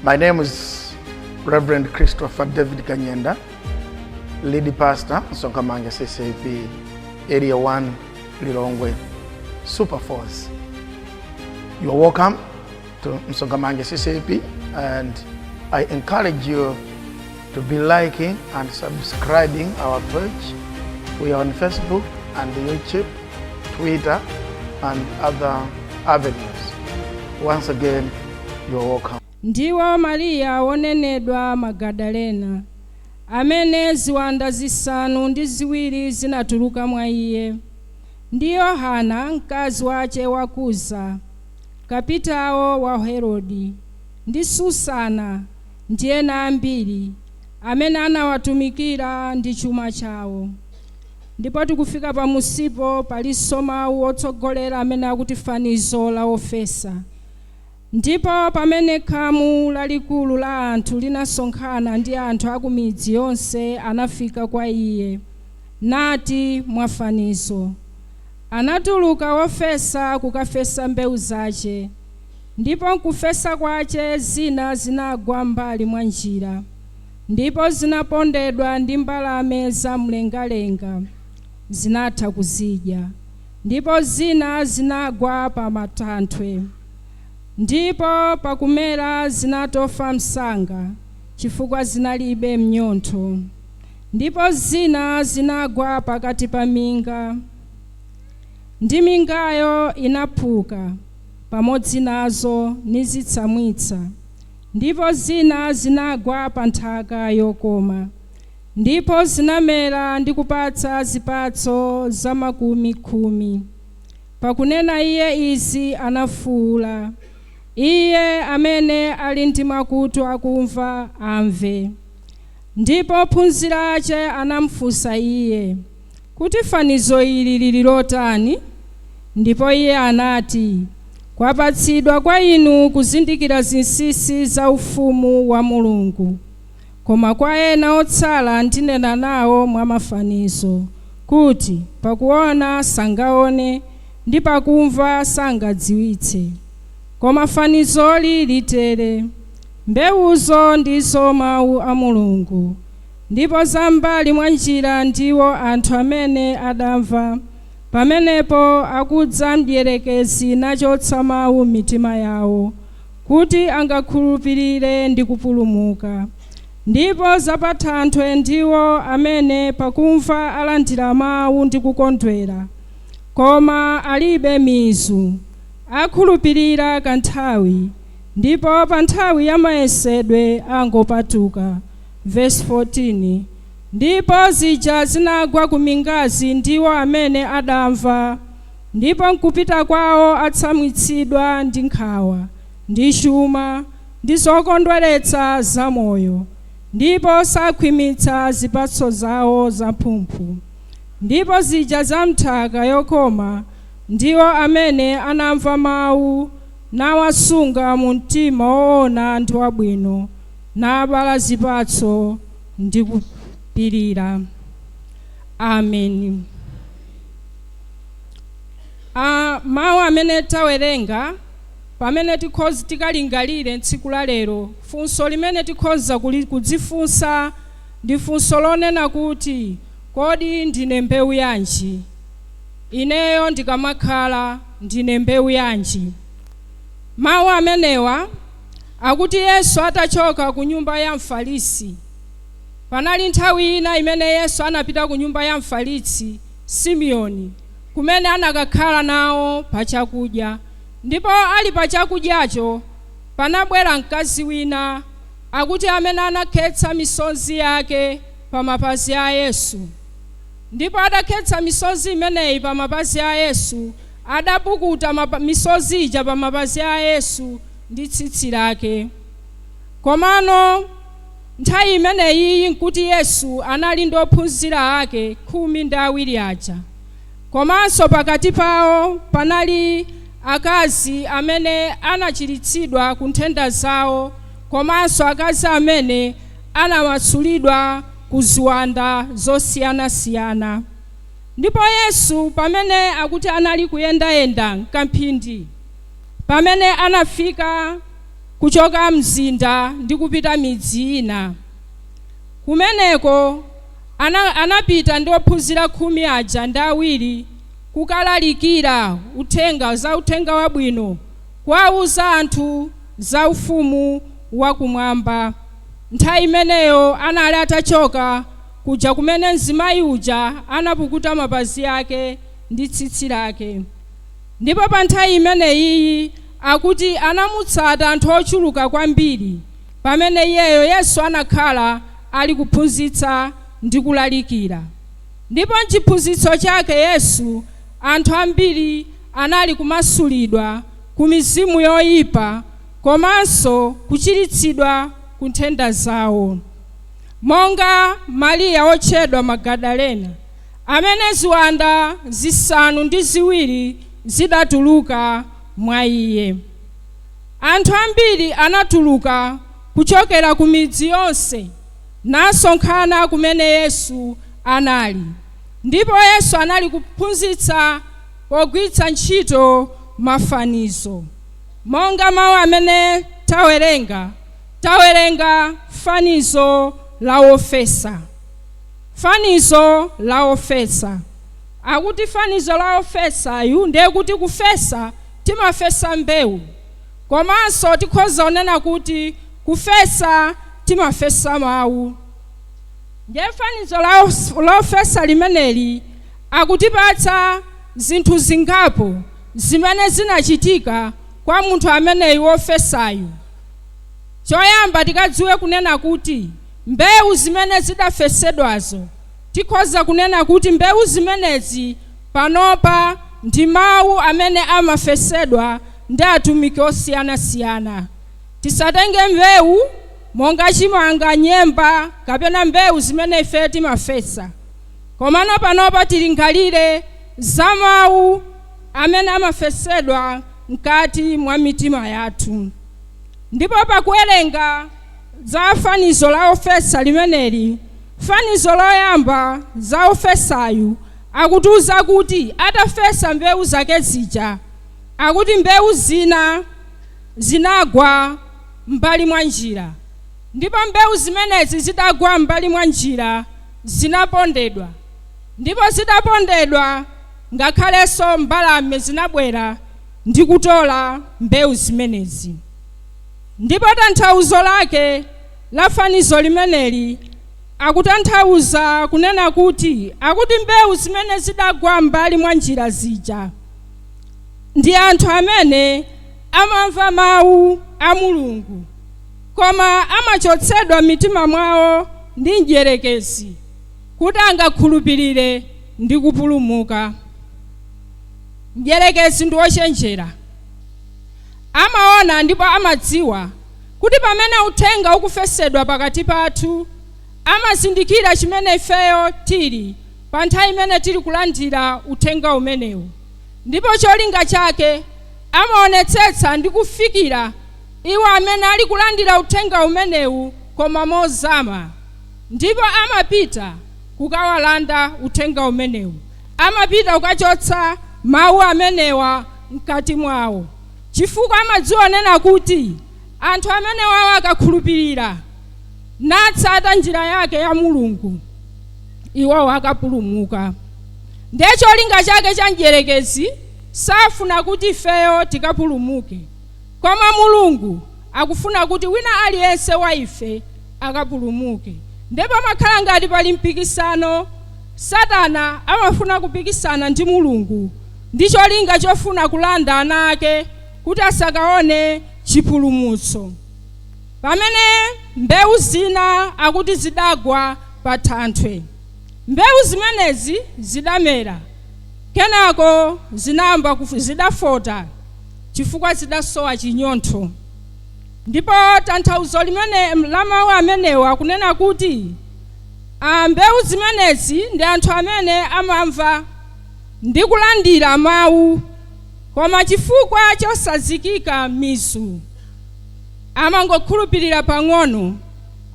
My name is Reverend Christopher David Kanyenda, lead pastor, Msonkhamanja CCAP, Area 1, Lilongwe, Super Force. You are welcome to Msonkhamanja CCAP, and I encourage you to be liking and subscribing our page. We are on Facebook and YouTube, Twitter, and other avenues. Once again, you are welcome. Ndiwo Mariya wonenedwa Magadalena, amene ziwanda 7 zinatuluka mwa iye, ndi Yohana mkazi wace wa Kuza, kapitawo wa Herodi, ndi Susana, ndi ena ambiri amene anawatumikira ndi chuma chawo. Ndipo tikufika pamusipo, palinso mawu otsogolera amene akuti fanizo la ofesa. Ndipo pamene khamu lalikulu la anthu linasonkhana ndi anthu a ku midzi yonse, anafika kwa iye, nati mwafanizo: Anatuluka wofesa kukafesa mbewu zace. Ndipo nkufesa kwace zina zinagwa mbali mwa njira, ndipo zinapondedwa ndi mbalame zamlengalenga, zinatha kuzidya. Ndipo zina zinagwa pa matanthwe, ndipo pakumera zinatofa msanga, chifukwa zinalibe mnyontho. Ndipo zina zinagwa pakati pa minga, ndi mingayo inaphuka pamodzi nazo nizitsamwitsa. Ndipo zina zinagwa pa nthaka yokoma, ndipo zinamera ndi kupatsa zipatso za 10. Pakunena iye izi anafuwula, "Iye amene ali ndi makutu akumva amve." Ndipo ophunzira ace anamufunsa iye kuti fanizo ili lili lotani. Ndipo iye anati, "Kwapatsidwa kwa inu kuzindikira zinsinsi za ufumu wa Mulungu, koma kwa ena otsala ndinena nawo mwa mafanizo, kuti pakuona sangaone ndi pakumva sangadziwitse. Koma fanizoli litere: mbewuzo ndizo mawu a Mulungu. Ndipo zam'mbali mwa njira ndiwo anthu amene adamva, pamenepo akudza mdierekezi nachotsa mawu m'mitima yawo, kuti angakhulupirire ndi kupulumuka. Ndipo zapathanthwe ndiwo amene pakumva alandira mawu ndi kukondwera, koma alibe mizu, akhulupirira kanthawi, ndipo pa nthawi ya mayesedwe angopatuka." Verse 14: Ndipo zija zinagwa ku mingazi ndiwo amene adamva, ndipo nkupita kwawo atsamwitsidwa ndi nkhawa ndi chuma ndi zokondweretsa zamoyo, ndipo sakhwimitsa zipatso zawo zamphumphu. Ndipo zija za mthaka yokoma ndiwo amene anamva mawu, nawasunga mu mtima woona ndi wabwino, nabala zipatso ndi kupirira. Amen. Mawu amene tawerenga, pamene tikhoza tikalingalire tsiku la lero, funso limene tikhoza kudzifunsa ndi funso lonena kuti, kodi ndine mbewu yanji? Ineyo ndikamakhala, ndine mbewu yanji? Mawu amenewa akuti Yesu atachoka ku nyumba ya Mfarisi, panali nthawi ina imene Yesu anapita ku nyumba ya Mfarisi Simeoni, kumene anakakhala nawo pachakudya. Ndipo ali pachakudyacho panabwera mkazi wina, akuti amene anakhetsa misozi yake pa mapazi a Yesu. Ndipo adakhetsa misozi imeneyi pa mapazi a Yesu, adapukuta misozi ija pa mapazi a Yesu ndi tsitsi lake. Komano nthawi imeneyi nkuti Yesu anali ndi ophunzira ake 12 aja, komanso pakati pawo panali akazi amene anachiritsidwa ku nthenda zawo, komanso akazi amene anamasulidwa ku ziwanda zosiyanasiyana. Ndipo Yesu pamene akuti anali kuyendayenda mkamphindi, pamene anafika Kuchoka mzinda ndi kupita midzi ina. Kumeneko anapita ndi ophunzira 12 kukalalikira uthenga za uthenga wabwino, kuwauza anthu za ufumu wakumwamba. Nthawi imeneyo anali atachoka kuja kumene mzimayi uja anapukuta mapazi ake ndi tsitsi lake. Ndipo pa nthawi imeneyi akuti anamutsata anthu ochuluka kwambiri, pamene iyeyo Yesu anakhala ali kuphunzitsa ndi kulalikira. Ndipo mchiphunzitso chake Yesu, anthu ambiri anali kumasulidwa ku mizimu yoyipa komanso kuchiritsidwa ku nthenda zawo, monga Mariya otchedwa Magadalena, amene ziwanda 7 zidatuluka mwa iye. Anthu ambiri anatuluka kuchokera ku midzi yonse nasonkhana kumene Yesu anali. Ndipo Yesu anali kuphunzitsa pogwiritsa ntchito mafanizo, monga mawu amene tawerenga fanizo la wofesa. Fanizo la wofesa, akuti fanizo la wofesayu ndiye kuti kufesa timafesa mbewu, komanso tikhoza kunena kuti kufesa timafesa mawu. Ndiye fanizo la wofesa limeneli akutipatsa zinthu zingapo zimene zinachitika kwa munthu ameneyu wofesayu. Choyamba, tikadziwe kunena kuti mbewu zimene zidafesedwazo, tikhoza kunena kuti mbewu zimenezi panopa ndi mawu amene amafesedwa ndi atumiki osiyanasiyana. Tisatenge mbewu monga chimanga, nyemba kapena mbewu zimene ife timafesa, komano panopa tilingalire za mawu amene amafesedwa mkati mwa mitima yathu. Ndipo pakuwerenga za fanizo la ofesa limeneli, fanizo loyamba za ofesayu akutiuza kuti atafesa mbewu zake zija, akuti mbewu zina zinagwa m'mbali mwa njira. Ndipo mbewu zimenezi zidagwa m'mbali mwa njira zinapondedwa, ndipo zidapondedwa ngakhalenso mbalame zinabwera ndi kutola mbewu zimenezi. Ndipo tanthauzo lake la fanizo limeneli akutanthauza kunena kuti akuti mbewu zimene zidagwa m'mbali mwa njira zija ndi anthu amene amamva mawu a Mulungu, koma amachotsedwa mitima mwawo ndi mdierekezi kuti angakhulupirire ndi kupulumuka. Mdierekezi ndi wochenjera, amaona ndipo amadziwa kuti pamene uthenga ukufesedwa pakati pathu, amazindikira chimene ifeyo tili pa nthawi imene tili kulandira uthenga umenewu. Ndipo cholinga chake amaonetsetsa ndi kufikira iwo amene ali kulandira uthenga umenewu koma mozama, ndipo amapita kukawalanda uthenga umenewu, amapita kukachotsa mawu amenewa mkati mwawo, chifukwa amadzionena kuti anthu amene wawo akakhulupirira natsata njira yake ya Mulungu, iwowo akapulumuka. Ndiye cholinga chake cha mdierekezi, safuna kuti ifeyo tikapulumuke, koma Mulungu akufuna kuti wina aliyense wa ife akapulumuke. Ndipo pamakhala ngati pali mpikisano. Satana amafuna kupikisana ndi Mulungu ndi cholinga chofuna kulanda ana ake kuti asakaone chipulumutso. Pamene mbewu zina akuti zidagwa pa thanthwe, mbewu zimenezi zidamera, kenako zinayamba zidafota chifukwa zidasowa chinyontho. Ndipo tanthauzo limene la mawu amenewa akunena kuti mbewu zimenezi ndi anthu amene amamva ndi kulandira mawu, koma chifukwa chosazikika mizu amangokhulupirira pang'ono,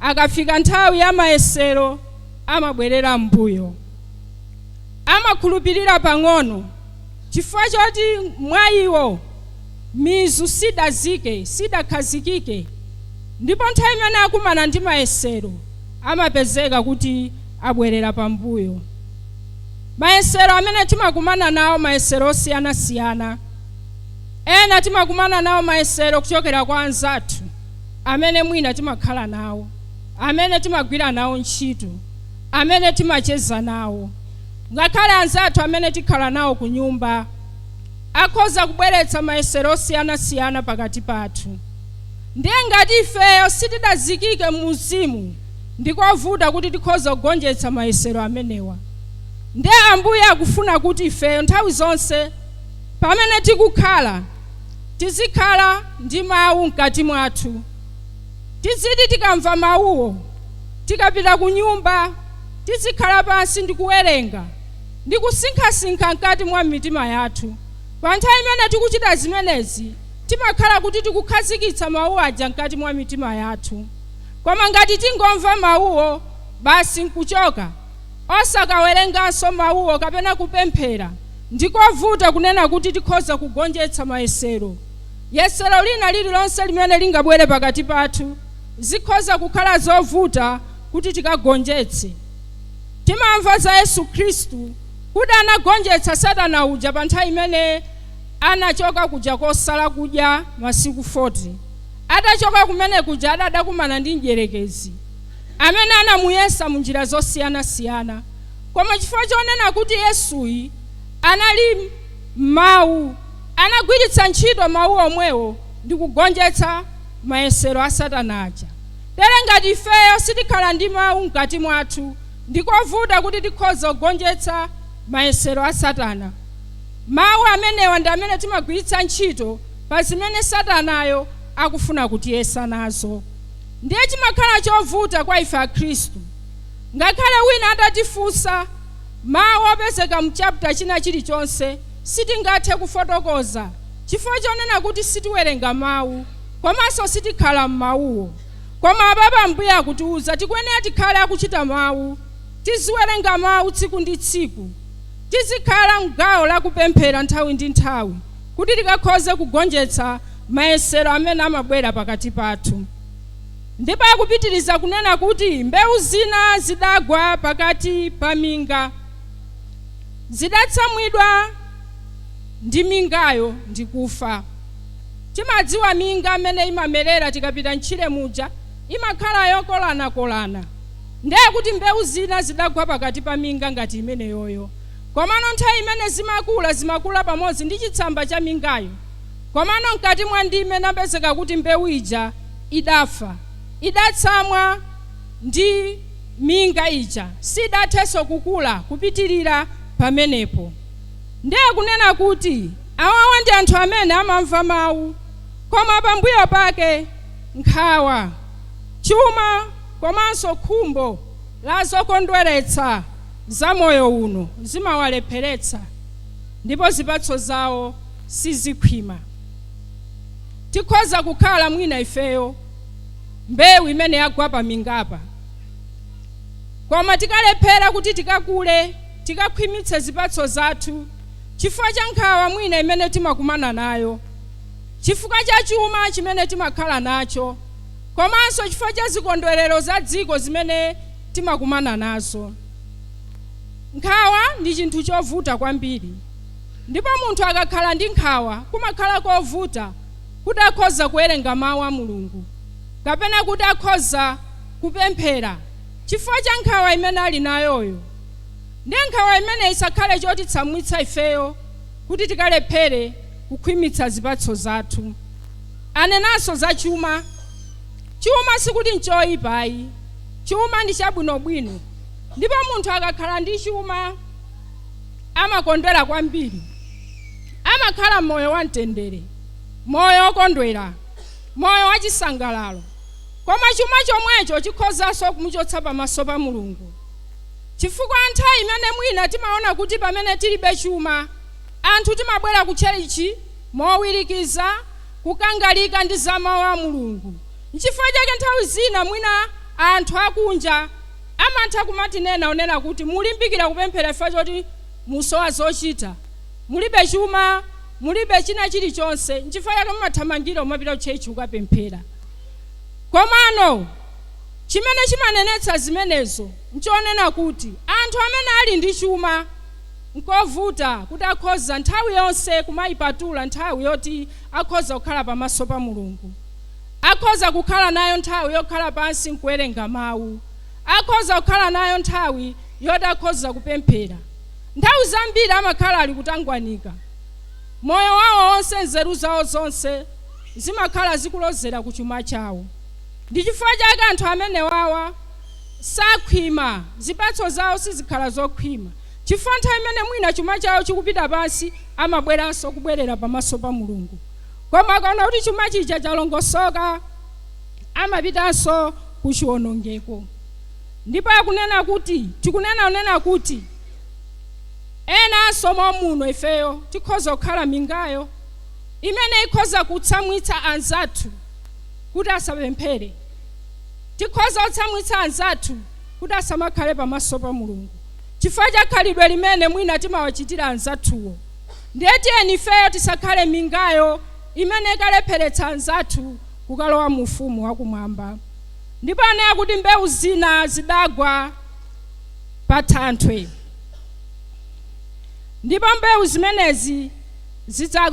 akafika nthawi ya mayesero amabwerera m'mbuyo. Amakhulupirira pang'ono chifukwa choti mwa iwo Mizu sidazike, sidakhazikike, ndipo nthawi imene akumana ndi mayesero amapezeka kuti abwerera pambuyo. Mayesero amene timakumana nawo, mayesero osiyanasiyana. Ena timakumana nawo mayesero kuchokera kwa anzathu amene mwina timakhala nawo, amene timagwira nawo ntchito, amene timacheza nawo, ngakhale anzathu amene tikhala nawo ku nyumba akhoza kubweretsa mayesero osiyanasiyana pakati pathu. Ndiye ngati ifeyo sitidazikike muuzimu, ndikovuta kuti tikhoza kugonjetsa mayesero amenewa. Ndiye Ambuye akufuna kuti ifeyo nthawi zonse pamene tikukhala tizikhala ndi mawu mkati mwathu. Tiziti tikamva mawuwo, tikapita ku nyumba tizikhala pansi ndi kuwerenga ndi kusinkhasinkha mkati mwa mitima yathu. Pa nthawi imene tikuchita zimenezi, timakhala kuti tikukhazikitsa mawu aja mkati mwa mitima yathu. Koma ngati tingomva mawuwo basi nkuchoka, osakawerenganso mawuwo kapena kupemphera, ndikovuta kunena kuti tikhoza kugonjetsa mayesero. Yesero lina lililonse limene lingabwere pakati pathu, zikhoza kukhala zovuta kuti tikagonjetse. Timamva za Yesu Khristu kuti anagonjetsa Satana uja pa nthawi imene anachoka kuja kosala kudya masiku 40. Atachoka kumene kuja adadakumana ndi mdierekezi amene anamuyesa mu njira zosiyanasiyana, koma chifukwa chonena kuti Yesuyi anali mawu, anagwiritsa ntchito mawu omwewo ndi kugonjetsa mayesero a Satana aja. Tere ngati ifeyo sitikhala ndi mawu mkati mwathu, ndikovuta kuti tikhoza kugonjetsa mayesero a Satana. Mawu amenewa ndi amene timagwiritsa ntchito pa zimene Satanayo akufuna kutiyesa nazo. Ndiye chimakhala chovuta kwa ife Akhristu, ngakhale wina atatifunsa mawu opezeka mu chapter china chilichonse, sitingathe kufotokoza chifukwa chonena kuti sitiwerenga mawu komanso sitikhala m'mawuwo. Koma apapa Ambuye akutiuza tikuyenera tikhale akuchita mawu, tiziwerenga mawu tsiku ndi tsiku, tizikhala mgawo lakupemphera nthawi ndi nthawi kuti tikakhoze kugonjetsa mayesero amene amabwera pakati pathu. Ndipo akupitiriza kunena kuti mbewu zina zidagwa pakati pa minga, zidatsamwidwa ndi mingayo ndi kufa. Timadziwa minga amene imamerera tikapita mtchire muja, imakhala yokolanakolana. Ndiye kuti mbewu zina zidagwa pakati pa minga ngati imeneyoyo, komano nthawi imene zimakula, zimakula pamodzi ndi chitsamba cha mingayo. Komano mkati mwa ndime napezeka kuti mbewu ija idafa, idatsamwa ndi minga ija, sidathenso kukula kupitirira pamenepo. Ndiye kunena kuti awawa ndi anthu amene amamva mawu, koma pambuyo pake nkhawa, chuma komanso khumbo la zokondweretsa za moyo uno zimawalepheretsa, ndipo zipatso zawo sizikhwima. Tikhoza kukhala mwina ifeyo mbewu imene yagwa pa mingapa, koma tikalephera kuti tikakule, tikakhwimitse zipatso zathu chifukwa cha nkhawa mwina imene timakumana nayo, chifukwa cha chuma chimene timakhala nacho, komanso chifukwa cha zikondwerero za dziko zimene timakumana nazo. Nkhawa ndi chinthu chovuta kwambiri, ndipo munthu akakhala ndi nkhawa kumakhala kovuta kuti akhoza kuwerenga mawu a Mulungu kapena kuti akhoza kupemphera chifukwa cha nkhawa imene ali nayoyo. Ndiye nkhawa imene isakhale chotitsamwitsa ifeyo kuti tikalephere kukhwimitsa zipatso zathu. Anenanso za chuma. Chuma sikuti nchoyipayi, chuma ndi chabwinobwino, ndipo munthu akakhala ndi chuma amakondwera kwambiri, amakhala moyo wamtendere, moyo wokondwera, moyo wachisangalalo. Koma chuma chomwecho chikhozanso kumuchotsa pamaso pa Mulungu, chifukwa nthawi imene mwina timaona kuti pamene tilibe chuma anthu timabwera ku tchalitchi mowirikiza kukangalika ndi za mawu a Mulungu. Nchifukwa chake nthawi zina mwina anthu akunja amatha kumatinena onena kuti mulimbikira kupemphera chifukwa choti musowa zochita, mulibe chuma. Mulibe china chilichonse. Nchifukwa chake mumathamangira umapita kutchechi ukapemphera. Komano chimene chimanenetsa zimenezo nchonena kuti anthu amene ali ndi chuma nkovuta kuti akhoza nthawi yonse kumayipatula nthawi yoti akhoza kukhala pamaso pa Mulungu, akhoza kukhala nayo nthawi yokhala pansi nkuwerenga mawu, akhoza kukhala nayo nthawi yoti akhoza kupemphera. Nthawi zambiri amakhala ali kutangwanika. Moyo wawo wonse, nzeru zawo zonse zimakhala zikulozera ku chuma chawo. Ndi chifukwa chake anthu amene wawa sakhwima, zipatso zawo sizikhala zokhwima, chifukwa nthawi imene mwina chuma chawo chikupita pansi amabweranso kubwerera pamaso pa Mulungu. Koma akaona kuti chuma chija chalongosoka, amapitanso ku chiwonongeko. Ndipo akunena kuti, tikunena kunena kuti enanso mwamuno ifeyo tikhoza kukhala mingayo imene ikhoza kutsamwitsa anzathu kuti asapemphere, tikhoza kutsamwitsa anzathu kuti asamakhale pamaso pa Mulungu chifukwa cha khalidwe limene mwina timawachitira anzathuwo. Ndiye tiyeni ifeyo tisakhale mingayo imene ikalepheretsa anzathu kukalowa mu ufumu wakumwamba. Ndipo anena kuti mbewu zina zidagwa pa thanthwe, ndipo mbewu zimenezi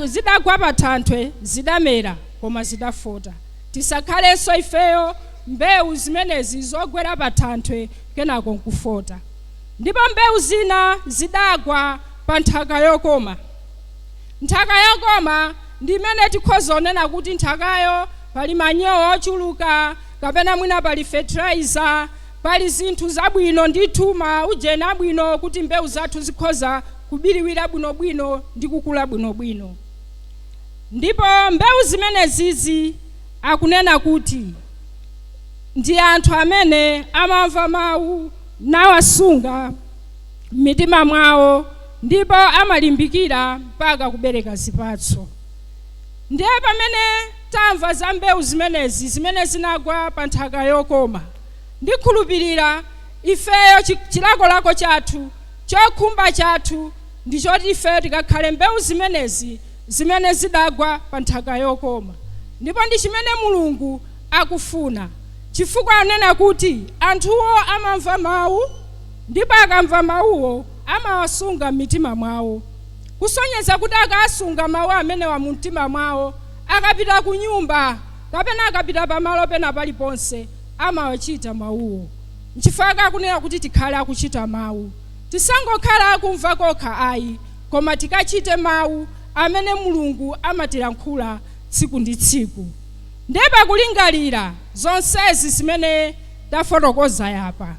zidagwa pa thanthwe, zidamera koma zidafota. Tisakhalenso ifeyo mbewu zimenezi zogwera pa thanthwe kenako nkufota. Ndipo mbewu zina zidagwa pa nthaka yokoma. Nthaka yokoma ndi imene tikhoza kunena kuti nthakayo pali manyowa ochuluka, kapena mwina pali fertilizer, pali zinthu zabwino ndithu, maujeni abwino, kuti mbewu zathu zikhoza kubiriwira bwinobwino ndi kukula bwinobwino. Ndipo mbewu zimenezizi akunena kuti ndi anthu amene amamva mawu nawasunga m'mitima mwawo, ndipo amalimbikira mpaka kubereka zipatso. Ndiye pamene tamva za mbewu zimenezi zimene zinagwa pa nthaka yokoma, ndikhulupirira ifeyo chilakolako chathu, chokhumba chathu ndi choti ifeyo tikakhale mbewu zimenezi zimene zidagwa pa nthaka yokoma. Ndipo ndi chimene Mulungu akufuna, chifukwa anena kuti anthuwo amamva mawu, ndipo akamva mawuwo amawasunga m'mitima mwawo, kusonyeza kuti akasunga mawu amenewa mu mtima mwawo, akapita ku nyumba kapena akapita pamalo pena paliponse amawachita mawuwo. Nchifukwa akunena kuti tikhale akuchita mawu, tisangokhala akumva kokha ayi, koma tikachite mawu amene Mulungu amatilankhula tsiku ndi tsiku. Ndiye pakulingalira zonsezi zimene tafotokoza yapa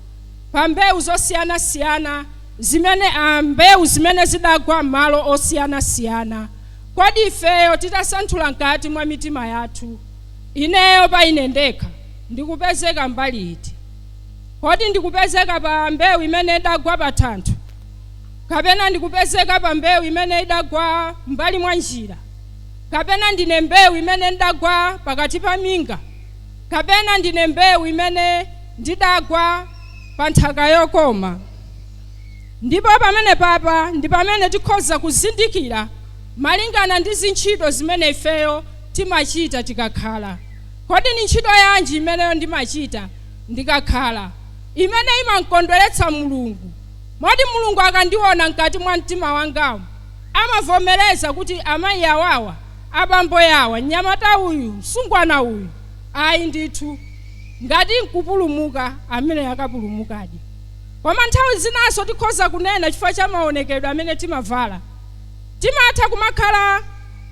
pa mbewu zosiyanasiyana zimene mbewu zimene zidagwa m'malo osiyanasiyana, kodi ifeyo titasanthula mkati mwa mitima yathu, ineyo pa ine ndekha ndikupezeka mbali iti? Kodi ndikupezeka pa mbewu imene idagwa pa thanthwe, kapena ndikupezeka pa mbewu imene idagwa mbali mwa njira, kapena ndine mbewu imene ndidagwa pakati pa minga, kapena ndine mbewu imene ndidagwa pa nthaka yokoma? Ndipo pamene papa ndi pamene tikhoza kuzindikira malingana ndi zintchito zimene ifeyo timachita tikakhala. Kodi ni ntchito yanji imeneyo ndimachita ndikakhala imene imamkondweretsa Mulungu, moti Mulungu akandiona mkati mwa mtima wangawo amavomereza kuti amayi awawa, abambo yawa, mnyamata uyu, msungwana uyu, ayi ndithu, ngati nkupulumuka amene akapulumukadi. Koma nthawi zinaso tikhoza kunena chifukwa cha maonekedwe amene timavala, timatha kumakhala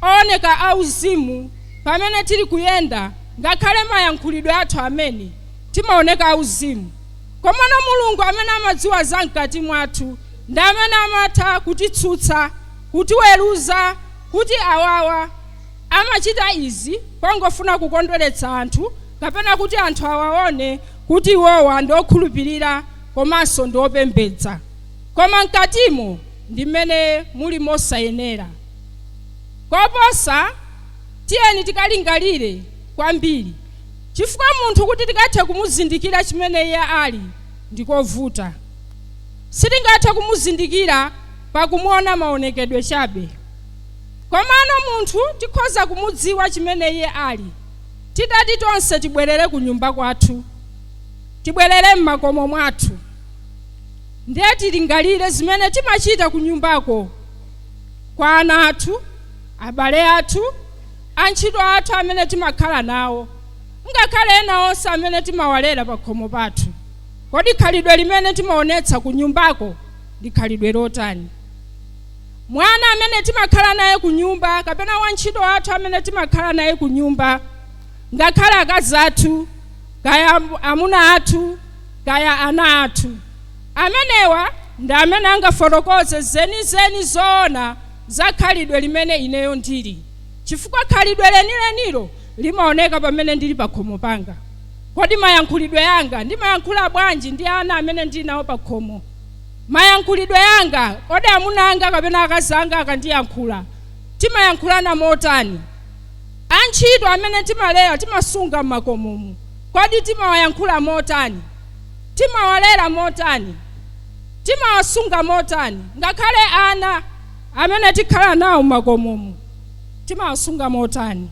ooneka auzimu pamene tili kuyenda, ngakhale mayankhulidwe athu amene timaoneka auzimu, komano Mulungu amene amadziwa za mkati mwathu ndi amene amatha kutitsutsa, kutiweruza kuti awawa amachita izi pongofuna kukondweretsa anthu, kapena kuti anthu awaone kuti iwowa ndi okhulupirira komanso ndi opembedza, koma mkatimo ndi mmene muli mosayenera. Koposa tiyeni tikalingalire kwambiri, chifukwa munthu kuti tikathe kumuzindikira chimene iye ali ndikovuta. Sitingathe kumuzindikira pakumuona maonekedwe chabe. Komano munthu tikhoza kumudziwa chimene iye ali titati tonse tibwerere ku nyumba kwathu, tibwerere m'makomo mwathu, ndiye tilingalire zimene timachita ku nyumbako kwa ana athu, abale athu, antchito athu amene timakhala nawo, ngakhale ena onse amene timawalera pa khomo pathu. Kodi khalidwe limene timaonetsa ku nyumbako ndi khalidwe lotani? Mwana amene timakhala naye ku nyumba, kapena wantchito athu amene timakhala naye ku nyumba, ngakhale akazi athu, kaya amuna athu, kaya ana athu, amenewa ndi amene angafotokoze zenizeni zoona za khalidwe limene ineyo ndili, chifukwa khalidwe lenilenilo limaoneka pamene ndili pa khomo panga. Kodi mayankhulidwe yanga, ndimayankhula bwanji ndi ana amene ndili nawo pa khomo? Mayankhulidwe yanga, kodi amuna anga kapena akazi anga akandiyankhula, timayankhulana motani? Antchito amene timalera, timasunga m'makomomu, kodi timawayankhula motani? Timawalera motani? Timawasunga motani? Ngakhale ana amene tikhala nawo m'makomomu, timawasunga motani?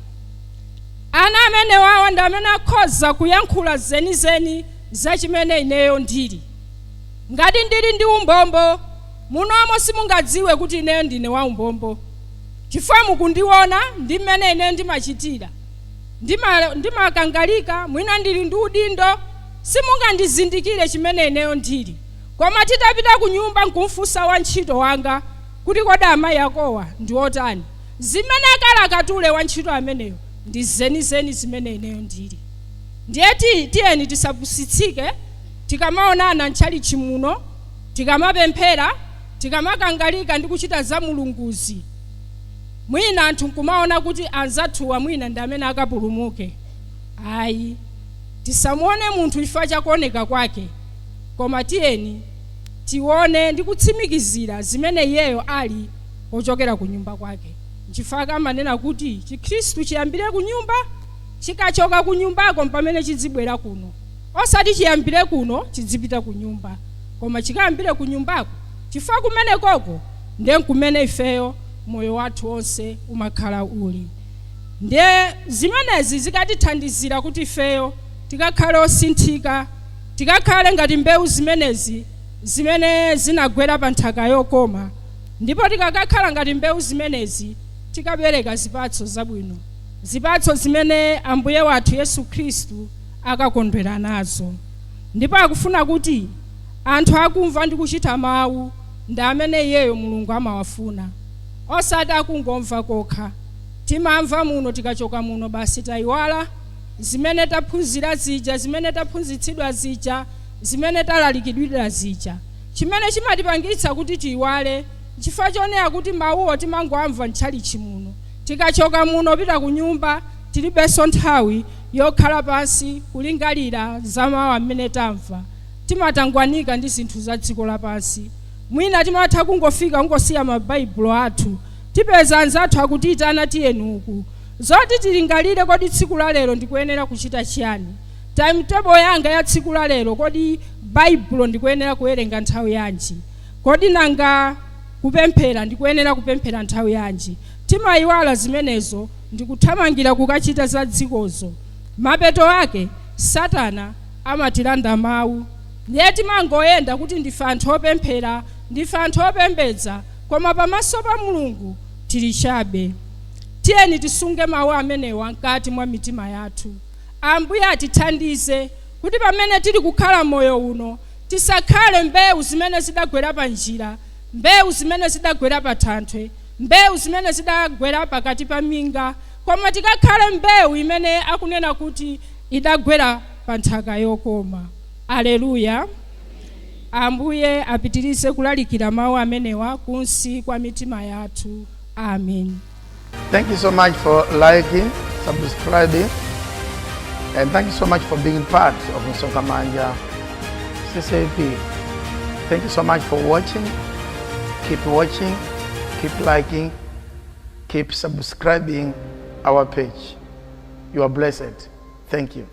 Ana amene wawa ndi amene akhoza kuyankhula zenizeni za chimene ineyo ndili. Ngati ndili ndi umbombo, munomo simungadziwe kuti ineyo ndine wa umbombo, chifukwa mukundiona ndi mmene ineyo ndimachitira, ndimakangalika, mwina ndili ndi udindo, simungandizindikire chimene ineyo ndili. Koma titapita ku nyumba nkumfunsa wantchito wanga kuti kodi amayi akowa ndi otani, zimene akalakatule wantchito ameneyo ndi zenizeni zimene ineyo ndili. Ndiye tiyeni tisapusitsike tikamaonana mtchalichi muno, tikamapemphera, tikamakangalika ndi kuchita za mulunguzi, mwina anthu nkumaona kuti anzathuwa mwina ndi amene akapulumuke. Ayi, tisamuone munthu chifukwa chakuoneka kwake, koma tiyeni tione ndi kutsimikizira zimene iyeyo ali pochokera ku nyumba kwake. Nchifukwa amanena kuti chikhristu chiyambire ku nyumba, chikachoka ku nyumbako mpamene chidzibwera kuno, osati chiyambire kuno chidzipita ku nyumba, koma chikayambire ku nyumbako, chifukwa kumenekoko ndiye kumene ifeyo moyo wathu wonse umakhala uli. Ndiye zimenezi zikatithandizira kuti ifeyo tikakhale osinthika, tikakhale ngati mbewu zimenezi zimene zinagwera pa nthaka yokoma, ndipo tikakakhala ngati mbewu zimenezi tikabereka zipatso zabwino, zipatso zimene Ambuye wathu Yesu Khristu akakondwera nazo. Ndipo akufuna kuti anthu akumva ndi kuchita mawu ndi amene iyeyo Mulungu amawafuna, osati akungomva kokha. Timamva muno, tikachoka muno basi tayiwala zimene taphunzira zija, zimene taphunzitsidwa zija, zimene talalikidwira zija. Chimene chimatipangitsa kuti tiyiwale chifukwa chonena kuti mawuwo timangowamva mtchalichi muno, tikachoka muno pita ku nyumba tilibenso nthawi yokhala pansi kulingalira za mawu amene tamva. Timatangwanika ndi zinthu za dziko lapansi. Mwina timatha kungofika kungosiya mabaibulo athu, tipeza anzathu akutiyitana tiyeni uku, zoti tilingalire kodi tsiku la lero ndikuyenera kuchita chiyani, timetable yanga ya tsiku la lero, kodi baibulo ndikuyenera kuwerenga nthawi yanji, kodi nanga kupemphera ndikuyenera kupemphera nthawi yanji. Timayiwala zimenezo ndikuthamangira kukachita za dzikozo. Mapeto ake Satana amatilanda mawu. Ndiye timangoyenda kuti ndife anthu opemphera, ndife anthu opembedza, koma pamaso pa Mulungu tili chabe. Tiyeni tisunge mawu amenewa mkati mwa mitima yathu. Ambuye atithandize kuti pamene tili kukhala moyo uno tisakhale mbewu zimene zidagwera pa njira, mbewu zimene zidagwera pa thanthwe, mbewu zimene zidagwera pakati pa minga, koma tikakhale mbewu imene akunena kuti idagwera pa nthaka yokoma. Aleluya. Ambuye apitirize kulalikira mawu amenewa kunsi kwa mitima yathu. Amen. Thank you so much for liking, subscribing, and thank you so much for being part of Msonkhamanja CCAP. Thank you so much for watching. Keep watching, keep liking, keep subscribing our page. You are blessed. Thank you.